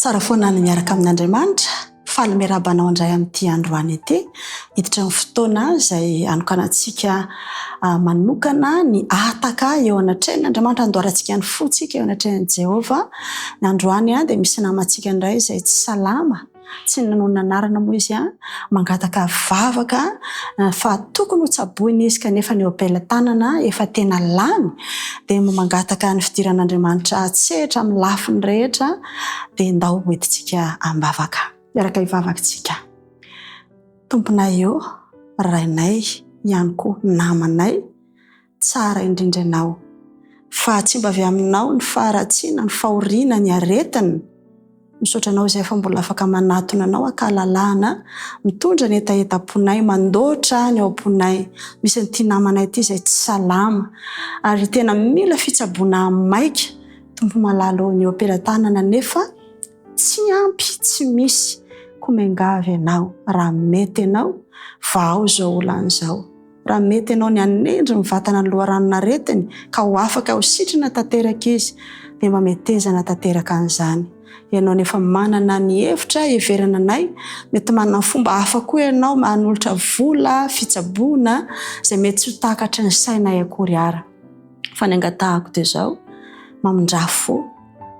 Tsara foana ny miaraka amin'Andriamanitra. Faly miarahaba anao indray amin'ity androany ity. Hiditra amin'ny fotoana izay hanokanantsika manokana ny hataka eo anatrehan'Andriamanitra, handoarantsika ny fontsika eo anatrehan'i Jehovah. Ny androany dia misy namantsika indray izay tsy salama. Tsy nanonona anarana moa izy an, mangataka vavaka fa tokony ho tsaboina izy kanefa ny eo am-pelatanana efa tena lany dia mangataka ny fidiran'Andriamanitra an-tsehatra amin'ny lafiny rehetra dia ndao ho entintsika am-bavaka. Hiaraka hivavaka isika. Tomponay ô, Rainay ihany koa namanay, tsara indrindra Ianao. Fa tsy mba avy Aminao ny faharatsiana, ny fahoriana, ny aretina. Misaotra Anao izahay fa mbola afaka manatona Anao an-kalalahana, mitondra ny hetahetam-ponay, mandoatra ny ao am-ponay. Misy an'ity namanay ity izay tsy salama, ary tena mila fitsaboana maika. Tompo malala ô, ny eo am-pelatanana anefa tsy ampy, tsy misy. Koa miangavy Ianao, raha mety Ianao, vahao izao olana izao. Raha mety ianao ny hanendry ny vatana ny loharanon'aretiny ka ho afaka ho sitrana tanteraka izy, dia mba metezana tanteraka an'izany. Ianao nefa manana ny hevitra heverana anay, mety manana fomba hafa koa ianao hanolotra vola, fitsaboana, izay mety tsy ho takatry ny sainay akory ara. Fa ny angatahako dia izao, mamindrà fo,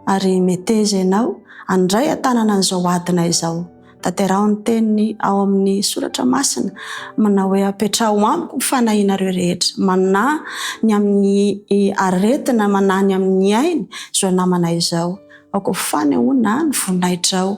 ary meteza ianao handray an-tanana an'izao adina izao. Tanteraho ny teniny ao amin'ny Soratra Masina, manao hoe, Apetraho amiko ny fanahianareo rehetra. Manahy ny amin'ny aretina, manahy ny amin'ny ainy izao namana izao. Aoka ho fanehoana ny voninahitrao,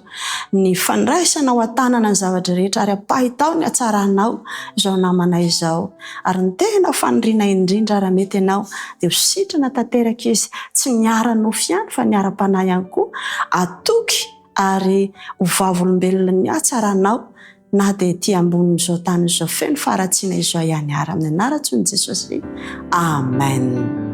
ny fandraisanao an-tanana ny zavatra rehetra, ary ampahitao ny hatsaranao izao namana izao. Ary ny tena faniriana indrindra, raha mety ianao, dia ho sitrana tanteraka izy, tsy ny ara-nofo ihany fa ny ara-panahy ihany koa. Atoky ary ho vavolombelona ny hatsaranao na dia ety ambonin'izao tany izao feno faharatsiana izao ihany ara amin'ny anaran-tson'i Jesosy. Amen.